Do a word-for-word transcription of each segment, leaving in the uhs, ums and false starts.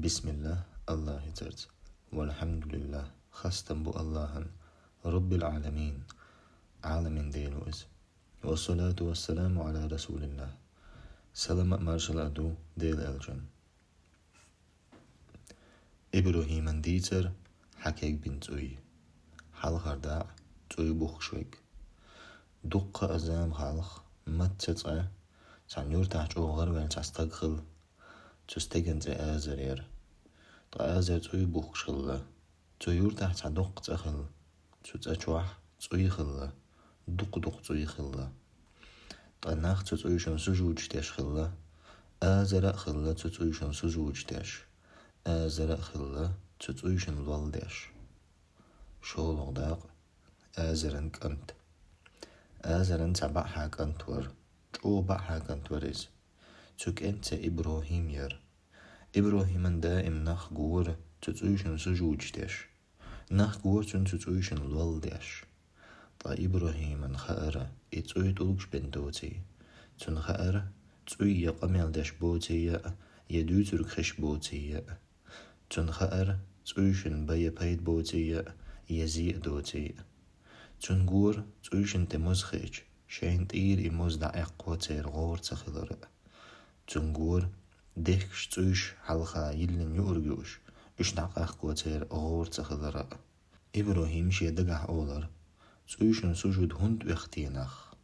Бисмиллах, Аллахьа цӀерца. Валхьамдулиллах, хастам бу Аллахьан, Раббил Ӏаламин, Ӏаламийн Дела ву Иза. Вассалату вассаламу Ӏала Расулиллах, салам а маршал а ду Дела элчан. Ибрахьиман дийцар хьакхайбина цӀуй. Хьалхара дакъа цӀуй бухкуш верг. Дуккха а зама хьалха, мацца цкъа, цхьана юртахь чӀогӀа гӀараваьлла цхьа стаг хилла. Цу стеган цӀе Азар яра. Ткъа Азар цӀуй бухкуш хилла. Цу юртахь цхьа доккха цӀа хилла. Цу цӀа чохь цӀуй хилла. Дукха-дукха цӀуй хилла. Ткъа нах цу цӀуйшна сужудаш деш хилла. Азар а хилла цу цӀуйшна сужудаш деш. Азар а хилла цу цӀуйшна лол деш. ШолгӀа дакъа. Азаран кӀант. Азаран цхьа баьхьа кӀант вара. ЧӀогӀа баьхьа кӀант вара иза. Цу кӀентан цӀе Ибрахьим яра. Ибрахьиман даим нах гора цу цӀуйшна сужудаш деш. Нах гора цунна цу цӀуйшна лол деш. Ткъа Ибрахьиман хаьара и цӀуй тӀулгаш бен доций. Цунна хаьара цӀуй я къамел деш боций а, я дуьйцург хиш боций а. Цунна хаьара цӀуйшна бен я пайда боций а, я зе а доций а. Цунна гора цӀуйшна тӀе моза хиъча, шайна тӀера и моза дӀаэккхо церан гӀора ца хилар а. Цунна гора дехкаш цӀуйш хьалха йиллина юург юуш, уьш дӀакъахко церан гӀора ца хилар а. Ибрахьим шен дагахь олар: «ЦӀуйшна сужуд хӀунда оьху те нах?»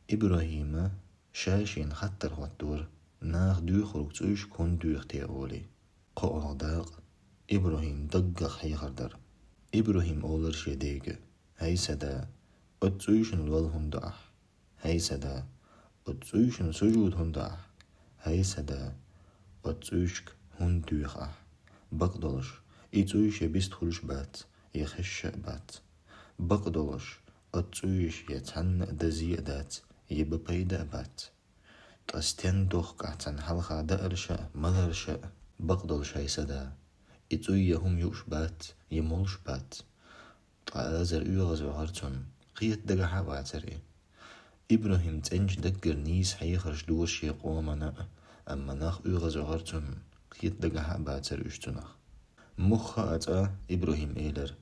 Ибрахьима ша шена хаттар хӀоттора, наха доьхург цӀуйшка хӀунда доьху те олий. КхоалгӀа дакъа. Ибрахьим даггах хьехар дара. Ибрахьим олар шен дега: «ХӀай сан да, оцу цӀуйшна лол хӀунда до ахь? ХӀай сан да, оцу цӀуйшна сужуд хӀунда до ахь? ХӀай сан да, оцу цӀуйшка хӀунда доьху ахь? Бакъдолуш, и цӀуйш я бист хуьлуш бац, я хезаш а бац. Бакъдолуш, оцу цӀуйш я цхьанна а дан зе а дац, я бан пайда а бац. Ткъа стен дохку ахь царна хьалха даарш а, маларш а? Бакъдолуш, хӀай сан да, и цӀуй я хӀума юуш бац, я молуш бац». Ткъа Азар оьгӀазвахара цунна, кхета дагахь а вацара и. Ибрахьим цӀеначу даггара нийса хьехарш дора шен къомана а, амма нах оьгӀазвахара цунна, кхета дагахь а бацара уьш цунах. Муха а цкъа Ибрахьим элира: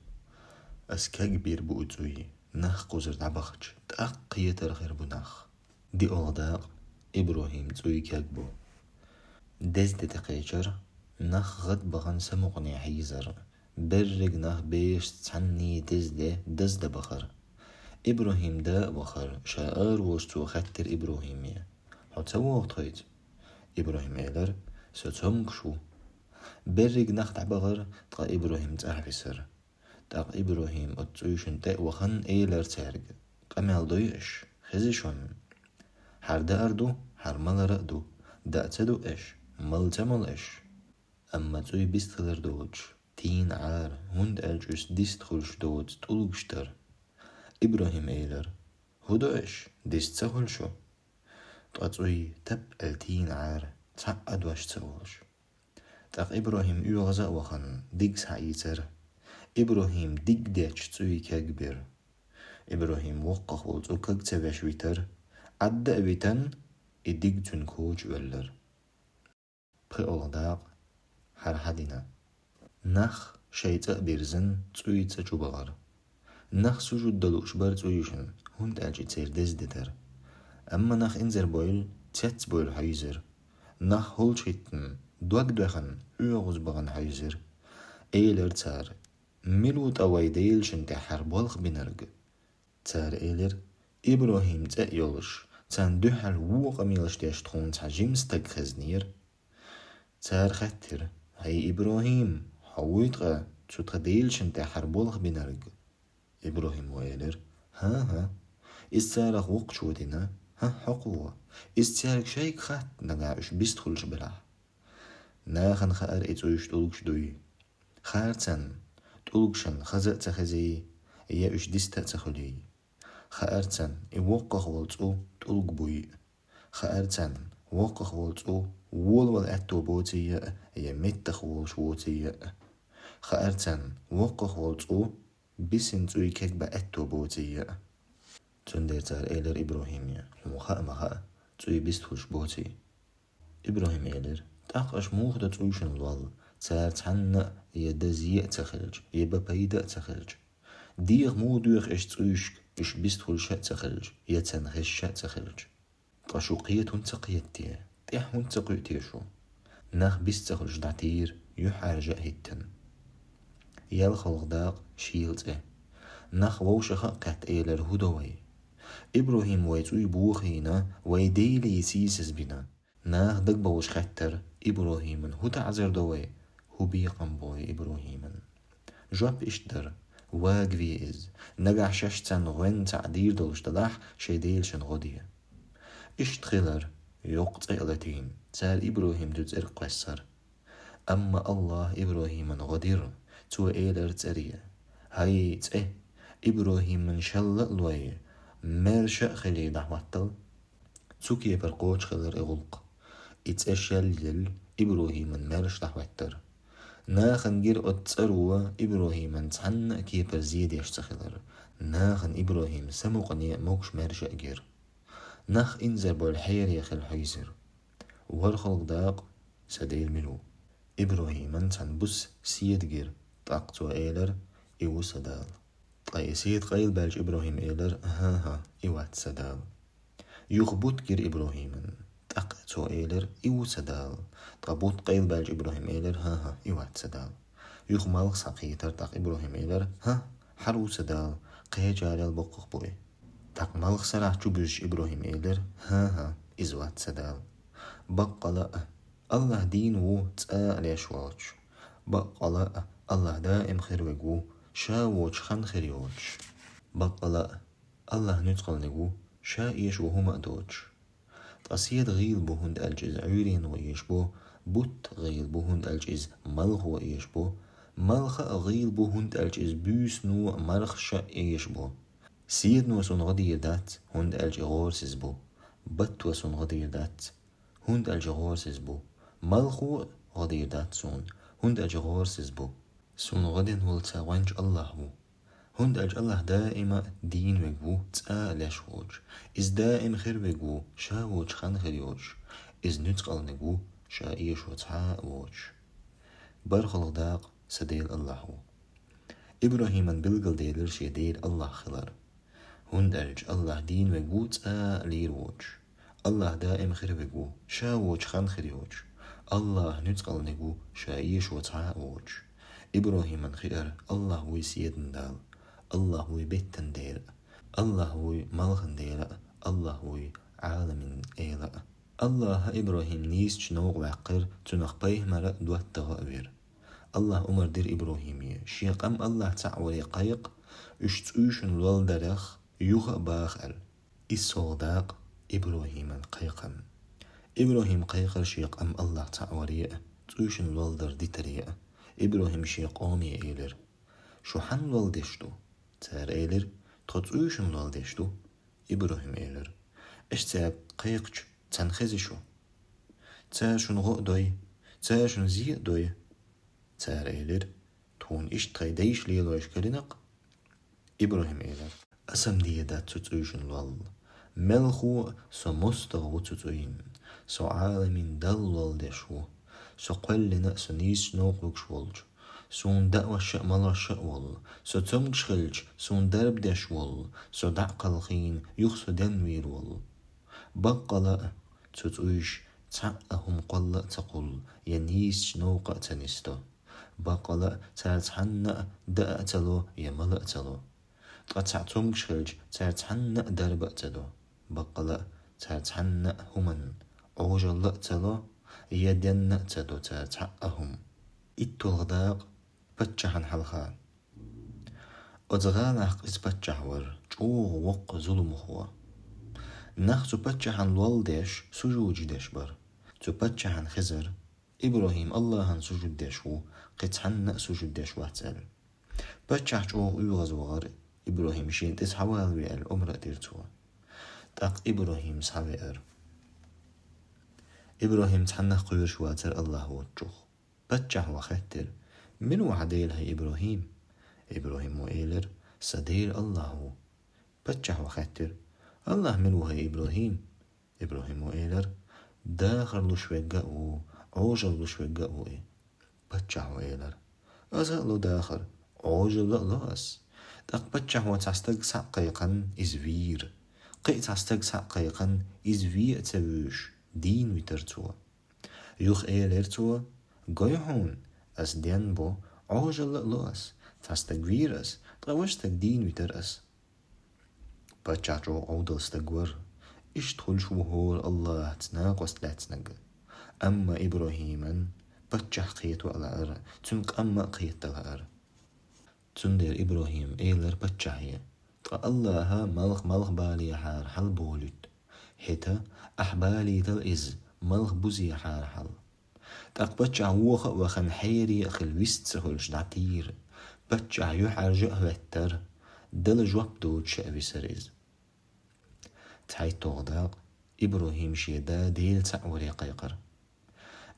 «Ас кегбийр бу и цӀуй, нах кхузара дӀабахча, тӀаккха кхетар хир бу нах». ДиъалгӀа дакъа. Ибрахьим цӀуй кегбо. Деза де тӀекхечира, нах гӀадбахана самукъане хьийзара. Берриг нах бешаца цхьанний деза де даздан бахара. Ибрахьим да а вахара, ша ара волуш цо хаьттира Ибрахьиме: «Хьо ца вогӀу тхайца?» Ибрахьим элира: «Со цомгуш ву». Берриг нах дӀабахара, ткъа Ибрахьим цӀахь висира. ТӀаккха Ибрахьим оцу цӀуйшна тӀе а вахана, элира цаьрга: «Къамел дой аша, хезий шуна? ХӀара даар ду, хӀара малар а ду, даа ца ду аша, мала ца молу аша?» Амма цӀуй бист хилар доцуш, тийна Ӏара, хӀунда аьлча уьш дист хуьлуш доцу тӀулгаш дара. Ибрахьим элира: «ХӀун до аша, дист ца хуьлу шу?» Ткъа цӀуй тап аьлла тийна Ӏара, цхьаъ а дош ца волуш. ТӀаккха Ибрахьим оьгӀаз а вахана, диг схьаийцира. Ибрахьим диг детташ цӀуй кегбира. Ибрахьим воккхах волу цӀу каг ца веш витара, Ӏадда а витана, и диг цуьнан коча оьллира. ПхоьалгӀа дакъа. ХӀара хьан дина? Нах шайн цӀа а бирзина, цӀуй цӀа чу бахара. Нах сужуд дан лууш бара цӀуйшна, хӀунда аьлча и церан деза де дара. Амма нах инзарбойла, цецбойла хьийзира. Нах хӀулчахӀиттина, дог доьхна, оьгӀаз бахана хьийзира. Элира цара: «Мила ву ткъа вай Делан шина тӀехь хӀара болх бинарг?» Цара элира: «Ибрахьим цӀе а йолуш, царна дуьхьал вон къамелаш деш тхуна цхьа жима стаг хезнера». Цара хаьттира: «ХӀай Ибрахьим, хьо вуй ткъа цу тхан Делан шина тӀехь хӀара болх бинарг?» Ибрахьимо элира: «ХӀан-хӀа, иза царах воккхачо дина, хӀан-хӀа, хьокхо. Иза цаьрга шайга хатта, нагахь уьш бист хуьлуш белахь». Нахана хаьара и цӀуйш тӀулгаш дуй. Хаьара царна, тӀулгашна хаза а ца хезий, я уьш диста а ца хуьлий. Хаьара царна, и воккхах волу цӀу тӀулг буй. Хаьара царна, воккхах волу цӀу волавала аьтто боций а, я меттах волуш воций а. Хаьара царна, воккхах волу цӀу бисина цӀуй кегбан аьтто боций а. Цундела цара элира Ибрахьиме: «Хьуна хаа ма хаьа, цӀуй бист хуьлуш боций». Ибрахьим элира: «ТӀаккха аша муха до цӀуйшна лол, цара цхьанна а я дан зе а ца хилча, я бан пайда а ца хилча. ДегӀа муха доьху уьш цӀуйшка, уьш бистхуьлуш а ца хилча, я царна хезаш а ца хилча. Ткъа шу кхета хӀунда ца кхета те? ТӀаьхьа хӀунда ца кхуьу те шу? Нах бист ца хуьлуш дӀатийра, юьхьӀаьржа а хӀиттина. ЯлхалгӀа дакъа, шийла цӀе. Нах вовшах а кхетта элира: «ХӀун до вай? ИбрахӀим вай цӀуй бохийна, вай Деле сийсаз бина». Наха дагабовлуш хаьттара: «ИбрахӀиман хӀун таӀзар до вай? ХӀун бекхам бу вай ИбрахӀиман?» Жоп иштта дара: «Вагаве иза. Нагахь шаьш царна гӀоьнна цхьаъ дийр долуш далахь, шайн Делашна гӀо де». Иштта хилира, йоккха цӀе а латийна, цара ИбрахӀим дуьхьа цӀерга кхоьссира. Амма АллахӀа ИбрахӀиман гӀо дира, Цо элира цӀере: «ХӀай цӀе, ИбрахӀиман шелла а лой, маьрша а хилий дӀахӀоттал». Цу кепара кхочушхилира и гӀуллакх. И цӀе шелъелла, ИбрахӀиман маьрша дӀахӀоьттира. Нахана гира оцу цӀаро ИбрахӀиман цхьанна а кепара зе деш ца хилар. Нахана ИбрахӀим самукъане а могуш маьрша а гира. Нах инзарбевлла хьере хила хьийзира. ВорхӀалгӀа дакъа, сан Дела мила ву? ИбрахӀиман цхьана буса седа гира, тӀаккха цо элира: «И ву сан Дала». Ткъа и седа къайлабаьлча ИбрахӀима элира: «ХӀан-хӀа, и вац сан Дала». Юха бутт гира ИбрахӀиман. ТӀаккха цо элира: «И ву сан Дала». Ткъа бутт къайлабаьлча ИбрахӀима элира: «ХӀан-хӀа, и вац сан Дала». Юха малх схьакхийтира, тӀаккха ИбрахӀима элира: «ХӀан, хӀара ву сан Дала, кхечарел боккхах бу и». ТӀаккха малх сарахь чу буьзча ИбрахӀима элира: «ХӀан-хӀа, иза вац сан Дала». Баккъала а, АллахӀ дийна ву цкъа а леш воцуш. Баккъала а, АллахӀ даим хир верг ву, Ша воцуш хан хир йоцуш. Баккъала а, АллахӀ нуьцкъалниг ву, Ша эшаво хӀума а доцуш. Ткъа седа гӀийла бу, хӀунда аьлча иза Ӏуьйрено эшабо, бутт гӀийла бу, хӀунда аьлча иза малхо эшабо, малх а гӀийла бу, хӀунда аьлча иза буьйсано а, мархаша а эшабо. Седано суна гӀо дийр дац, хӀунда аьлча и гӀорасиз бу, батто суна гӀо дийр дац, хӀунда аьлча гӀорасиз бу. Малхо а гӀо дийр дац суна, хӀунда аьлча гӀорасиз бу. Суна гӀо дина волу ца гӀоьнча АллахӀ ву. ХӀунда аьлча АллахӀ даима а дийна верг ву, цкъа а леш воцуш. Иза даим хир верг ву, Ша воцуш хан хир йоцуш. Иза нуьцкъалниг ву, Ша эшаво цхьа а воцуш. БархӀалгӀа дакъа, сан Дела АллахӀ ву. ИбрахӀиман билгалделира шен Дела АллахӀ хилар. ХӀунда аьлча АллахӀ дийна верг ву, цкъа а лийр воцуш. АллахӀ даим хир верг ву, Ша воцуш хан хир йоцуш. АллахӀ нуьцкъалниг ву, Ша эшаво цхьа а воцуш. ИбрахӀиман хиира, АллахӀ вуй седана Дала, АллахӀ вуй беттан Дела а, АллахӀ вуй малхан Дела а, АллахӀ вуй Ӏаламийн Эла а. АллахӀа ИбрахӀим нийсачу новкъа ваьккхира, цунах пайхамар а, доттагӀа а вира. АллахӀа омра дира ИбрахӀиме, шен къам АллахӀ цхьаъ варе кхайкха, уьш цӀуйшинна лолларх юха а баха аьлла. ИссалгӀа дакъа, ИбрахӀиман кхайкхам. ИбрахӀим кхайкхира шен къам АллахӀ цхьаъ варе а, цӀуйшинна лоллар дитаре а. ИбрахӀим шен къоме элира: «Шу хьанна лолла деш ду?» Цара элира: «Тхо цӀуйшинна лолла деш ду». ИбрахӀим элира: «Аша цаьрга кхайкхича, царна хези шу? Цара шуна гӀо а дой, цара шуна зе а дой». Цара элира: «Тхуна иштта тхайн дайша лелош карийна-кх». ИбрахӀима элира: «Аса-м дийр дац цу цӀуйшинна лолла. Мелхо а, со мостагӀа ву цу цӀуйна. Со Ӏаламийн Далла лолла деш ву. Со кхоьллина а, со нийсачу новкъа вуьгуш волчу. Суна даош а, малош а волу. Со цомгуш хилча, суна дарба деш волу. Со дӀа а кхалхийна, юха со денвийр волу. Баккъала а, цу цӀуйша цхьа а хӀума кхолла а ца кхуллу, я нийсачу новкъа а ца нисдо. Баккъала а, цара цхьанна а даа а ца ло, я мала а ца ло. Ткъа цхьаъ цомгуш хилча, цара цхьанна а дарба а ца до. Баккъала а, цара цхьанна а хӀуманна Ӏожалла а ца ло, я денна а ца до цара цхьа а хӀума». ИтталгӀа дакъа, паччахьан хьалха. Оцу гӀалахь кхин цхьа паччахь вара, чӀогӀа воккха зуламхо. Нах цу паччахьан лолла деш, сужудаш деш бара. Цу паччахьан хезара: «ИбрахӀим АллахӀан сужуд деш ву, кхин цхьанна а сужуд деш вац», — аьлла. Паччахь чӀогӀа оьгӀазвахара, ИбрахӀим шена тӀе схьавалаве аьлла, омра а дира цо. ТӀаккха ИбрахӀим схьавеара. ИбрахӀим цхьаннах кхоьруш вацара АллахӀ воцучух. Паччахь ван хаьттира: «Мила ву хьан Дела, хӀай ИбрахӀим?» ИбрахӀимо элира: «Сан Дела АллахӀ ву». Паччахь ван хаьттира: «АллахӀ мила ву, хӀай ИбрахӀим?» ИбрахӀимо элира: «Дахар луш верг а ву, Ӏожалла луш верг а ву и». Паччахь Паччахьо элира: «Аса а ло дахар, Ӏожалла а ло ас. ТӀаккха паччахьо цхьа стаг схьа а кхайкхина, иза вийра. Кхин а цхьа стаг схьа а кхайкхина, иза ве а ца вуьйш, дийна витира цо». Юха элира цо: «Гой хьуна, ас денна бу, Ӏожалла а ло ас, цхьа стаг вийра ас, ткъа важа стаг дийна витира ас». Паччахь чӀогӀа Ӏовдал стаг вара, иштта хуьлуш ву хӀора АллахӀаца накъост лаьцнарг. Амма ИбрахӀиман паччахь кхето а лаьара, цуьнан къам а кхетта лаьара. Цундела ИбрахӀима элира паччахье: «Ткъа АллахӀа малх малхбалехьара хьалаболуьйту. ХӀета ахь балийтал иза малхбузехьара хьал». ТӀаккха паччахь воха а вахана, хьере а хилла, вист ца хуьлуш дӀатийра. Паччахь юьхьӀаьржа а хӀоьттира, Дала жоп доцуш а висира иза. ЦхьайтталгӀа дакъа. ИбрахӀима шен да Дела цхьаъ варе кхайкхар.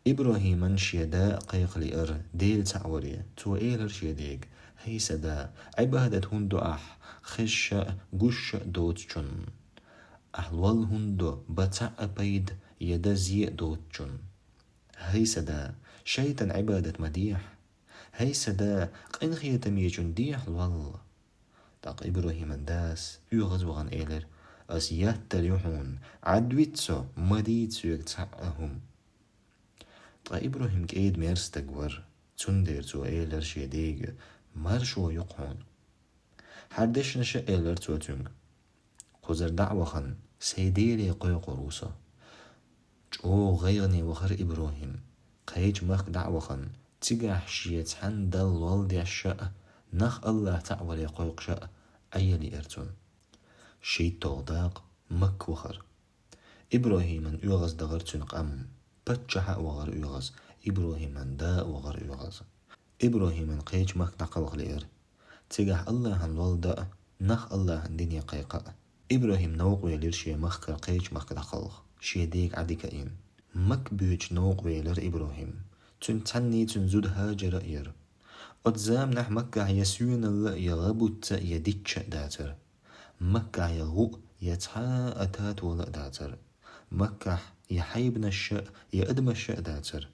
ИбрахӀиман шен да а кхайкха лиира Дела цхьаъ варе. Цо элира шен дега: «ХӀай сан да, Ӏибадат хӀунда до ахь хезаш а, гуш а доцучунна? Ахь лол хӀунда до бан цхьа а пайда я дан зе а доцучунна? ХӀай сан да, шайтӀан Ӏибадат ма дехьа. ХӀай сан да, къинхетамечунна дехьа лол». ТӀаккха ИбрахӀиман дас, оьгӀазвахана, элира: «Ас еттар ю хьуна, Ӏадвита со, ма дийца соьга цхьа а хӀума». Ткъа ИбрахӀим кӀеда-мерза стаг вара, цундела цо элира шен дега: «Маршо ю-кх хьуна». ХӀара дешнаш а элира цо цуьнга. Кхузара дӀа а вахана, сайн Деле кхойкхур ву со. ЧӀогӀа гӀайгӀане вахара ИбрахӀим. Кхечу махка дӀа а вахана, цигахь шен цхьанна Далла лол деш а, нах АллахӀ цхьаъ варе кхойкхуш а Ӏе лиира цунна. ШийтталгӀа дакъа. Макка вахар. ИбрахӀиман оьгӀаздахара цуьнан къам. Паччахь а вахара оьгӀаз, ИбрахӀиман да а вахара оьгӀаз. ИбрахӀиман кхечу махка дӀакхалха лиира. Цигахь АллахӀан лол дан а, нах АллахӀан дине кхайкха а. ИбрахӀим новкъа велира шен махкара кхечу махка дӀакхалха, шен дега Ӏадика а йина. Макка боьдучу новкъа велира ИбрахӀим. Цуьнца цхьаьна цуьнан зуда ХӀажара а яра. Оцу заманахь Маккахь я соьналла а, я гӀа-буц а, я дичча а дацара. Маккахь я гӀу а, я цхьа а татола а дацара. Маккахь я хьайбанаш а, я адамаш а дацара.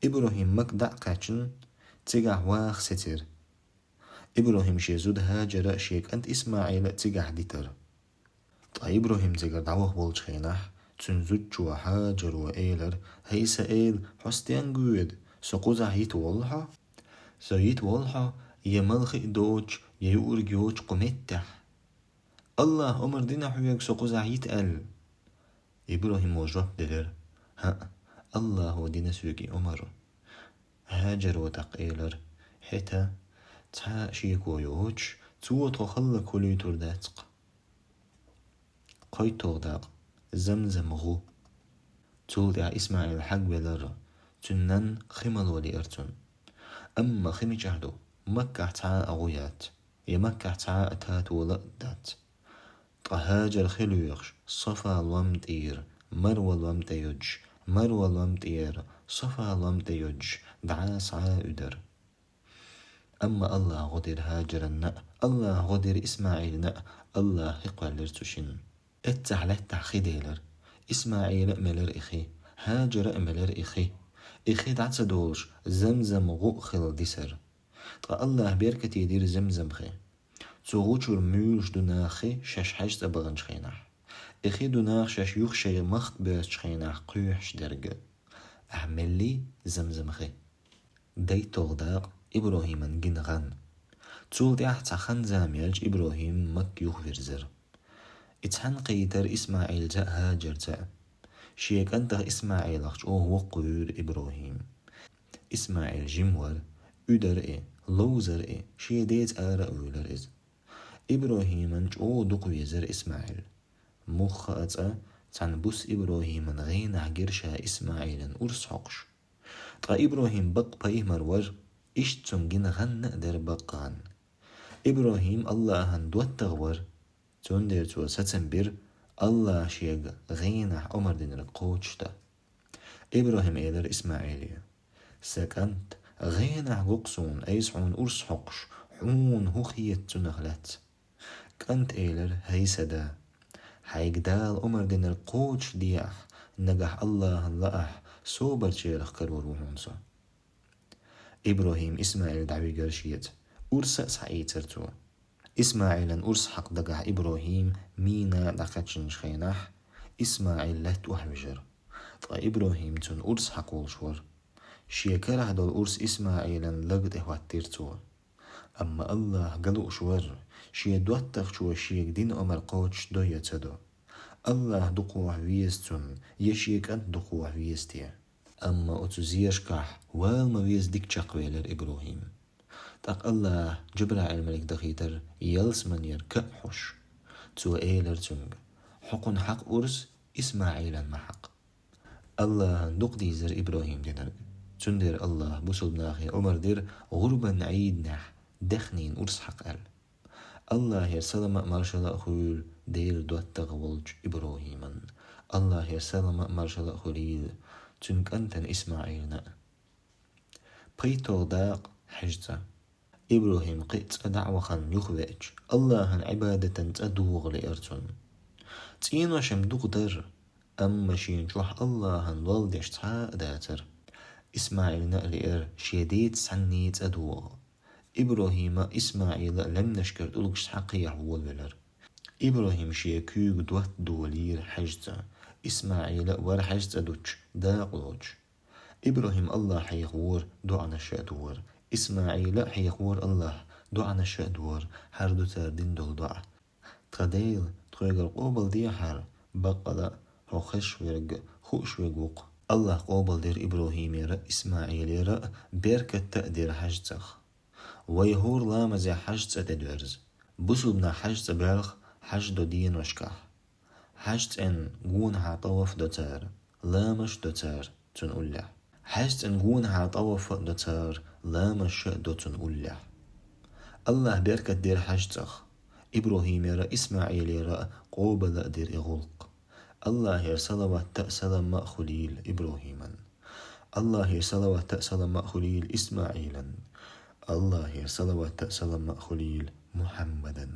ИбрахӀим Макка дӀа а кхаьчна, цигахь ваха сецира. ИбрахӀим шен зуда ХӀажара а, шен кӀант ИсмаӀила а цигахь дитара. Ткъа ИбрахӀим цигара дӀаваха волчу хенахь, цуьнан зудчо ХӀажаро элира: «ХӀай сан эла, хьо стенга воьду? Со кхузахь йита воллу хьо? Со йита воллу хьо я малхе а доцуш, я юург йоцуш кху меттехь? АллахӀа омра дина хьоьга со кхузахь йита аьлла?» ИбрахӀимо жоп делира: «ХӀаъ, АллахӀо дина соьга и омра». ХӀажаро тӀаккха элира: «ХӀета, цхьа а шеко йоцуш, цо тхо хӀаллакьхуьлуьйтур дац-кх». КхойтталгӀа дакъа. Замзам гӀу. Цул тӀаьхьа ИсмаӀил хьагвелира, цуьнан нанна хи мало лиира цунна. Амма хи мичахь ду? Маккахь цхьа а гӀу яц, я Маккахь цхьа а татола а дац. Ткъа ХӀажар хи лоьхуш, Сафа лом тӀера Марва лом тӀе йодуш, Марва лом тӀера Сафа лом тӀе йодуш, дӀа схьа а уьдура. Амма АллахӀа гӀо дира ХӀажаранна а, АллахӀа гӀо дира ИсмаӀилна а, АллахӀа хи кхоьллира цу шинна. Эццахь лаьттахь хи делира. ИсмаӀила а мелира и хи, ХӀажара а мелира и хи. И хи дӀа ца долуш, Замзам гӀу а хилла дисира. Ткъа АллахӀа беркате дира Замзам хи. Цу гӀу чуьра муьйлуш ду нах хи шаьш хьаьжцӀа баханчу хенахь. И хи ду нах шаьш юха шайн махка боьссачу хенахь кхоьхьуш дерг. Ахь меллий Замзам хи? ДайтталгӀа дакъа. ИбрахӀиман гина гӀан. Цул тӀаьхьа цхьа хан-зама яьлча ИбрахӀим Макка юхавирзира. И цхьаьна кхийтира ИсмаӀилца а, ХӀажарца а. Шен кӀантах ИсмаӀилах чӀогӀа воккха вуьйра ИбрахӀим. ИсмаӀил жима вара, уьдара и, ловзара и, шен деца ара а вуьйлура иза. ИбрахӀиман чӀогӀа дукха везара ИсмаӀил. Муха а цкъа цхьана буса ИбрахӀиман гӀенахь гира ша ИсмаӀилан урс хьокхуш. Ткъа ИбрахӀим бакъ пайхамар вара, иштта цунна гина гӀан а дара бакъ гӀан. ИбрахӀим АллахӀан доттагӀа вара, цундела цо сацам бира, АллахӀа шега гӀенахь омра динарг кхочушдан. ИбрахӀима элира ИсмаӀиле: «Сан кӀант, гӀенахь го-кх суна, айса хьуна урс хьокхуш, хьуна хӀун хета цунах лаьцна?» КӀанта элира: «ХӀай сан да, хьайга Дала омра динарг кхочушдехь, нагахь АллахӀан лаахь, собарчарах карор ву хьуна со». ИбрахӀим ИсмаӀил дӀавигар шеца. Урс а схьаийцар цо. ИсмаӀилан урс хьакха дагахь ИбрахӀим мина дӀакхаьчначу хенахь, ИсмаӀил лаьтта охьавижира. Ткъа ИбрахӀим цунна урс хьакха волуш вара. Шен карахь долу урс ИсмаӀилан лаг тӀе хӀоттийра цо. Амма АллахӀ ган лууш вара, шен доттагӀчо шега дина омар кхочушдо я ца до. АллахӀ дукхахьа веза цунна, я шен кӀант дукхахьа веза те. Амма оцу зерашкахь вала ма веза дика чекхвелира ИбрахӀим. ТӀаккха АллахӀа ДжабраӀил-малик дахийтар ялсаманера каъ хьуш. Цо элира цуьнга: «Хьо кхунна хьакха урс, ИсмаӀилан ма хьакха». АллахӀан дукха дийзира ИбрахӀим динарг. Цундела АллахӀа бусалба нахе омар дира гӀурбан Ӏийданехь даьхнина урс хьакха аьлла. АллахӀера салам а маршалла а хуьлийла Делан доттагӀа волчу ИбрахӀиман. АллахӀера салам а маршалла а хуьлийла цуьнан кӀантана ИсмаӀилна а. ПхийтталгӀа дакъа, хьаьжцӀа. ИбрахӀим кхин а цӀа дӀа а вахана юхавеача, АллахӀан Ӏибадатан цӀа догӀа лиира цунна. ЦӀенош-м дукха дара, амма шена чохь АллахӀан лол деш цхьа а дацара. ИсмаӀилна а лиира шен деца цхьаьна цӀа догӀа. ИбрахӀима а, ИсмаӀила а лаьмнашкара тӀулгаш схьакхехьа волавелира. ИбрахӀим шен куьйга дотта долийра хьаьжцӀа. ИсмаӀила а вара хьаьжцӀа дуттуш, дакъа лоцуш. ИбрахӀим АллахӀ хьехавора, доӀанаш а дора. ИсмаӀила а хьехавора АллахӀ, доӀанаш а дора, хӀара ду цара дина долу доӀа. Тхан Дела, тхоьгара къобалдехьара, баккъала а хьо хезаш верг, хууш верг ву-кх. АллахӀ къобалдира ИбрахӀимера а, ИсмаӀилера а, беркат а дира хьаьжцӀах. Вай хӀора ламазехь хьаьжцӀа тӀедоьрзу. Бусалба нах хьаьжцӀа боьлху хьаьж до деношкахь. ХьаьжцӀенна гонахьа тӀаваф до цара, ламазаш до цара цунна уллехь. ХьаьжцӀенна гонахьа тӀаваф а до цара, ламазаш а до цунна уллехь. АллахӀа беркат дира хьаьжцӀах. ИбрахӀимера а, ИсмаӀилера а къобал а дира и гӀуллакх. АллахӀера салават а, салам а хуьлийла ИбрахӀиман. АллахӀера салават а, салам а хуьлийла ИсмаӀилан. АллахӀера салават а, салам а хуьлийла Мухьаммадан.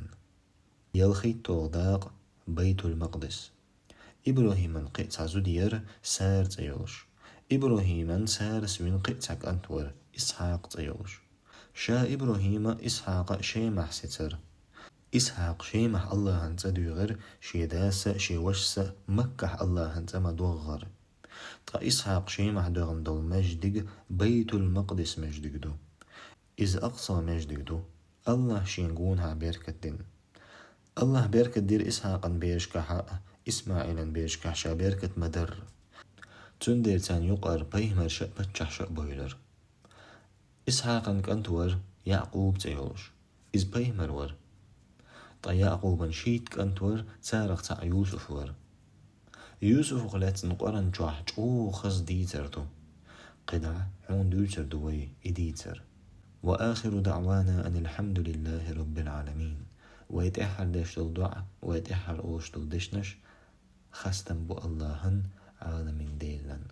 ЯлхитталгӀа дакъа, Байтул-Макъдис. ИбрахӀиман кхин а цхьа зуда яра, Сара цӀе йолуш. ИбрахӀиман Сарас вина кхин а цхьа кӀант вара, Исхьакъ цӀе йолуш. Ша ИбрахӀима а, Исхьакъа а Шемахь сецара. Исхьакъа Шемахь АллахӀан цӀа дуьйгӀира, шен дас а, шен вашас а Маккахь АллахӀан цӀа ма-догӀара. Ткъа Исхьакъа Шемахь доьгӀна долу маьждиг Байтул-Макъдис маьждиг ду. Иза Акъса маьждиг ду. АллахӀа шен гонахьа беркат дина. АллахӀа беркат дира Исхьакъан берашкахь а, ИсмаӀилан берашкахь ша беркат ма-дарра. Цундела царна юкъара пайхамарш а, паччахьаш а бевлира. Исхьакъан кӀант вара Якъуб цӀе йолуш. Иза пайхамар вара. Ткъа Якъубан шийтта кӀант вара, царах цхьаъ Юсуф вара. Юсуфах лаьцна Къуръан чохь чӀогӀа хаза дийцар ду. КхидӀа хьуна дуьйцур ду вай и дийцар. وآخر دعوانا أن الحمد لله رب العالمين. Вай тӀаьххьара деш долу доӀа, вай тӀаьххьара олуш долу дешнаш хастам бу АллахӀан, Ӏаламийн Делан.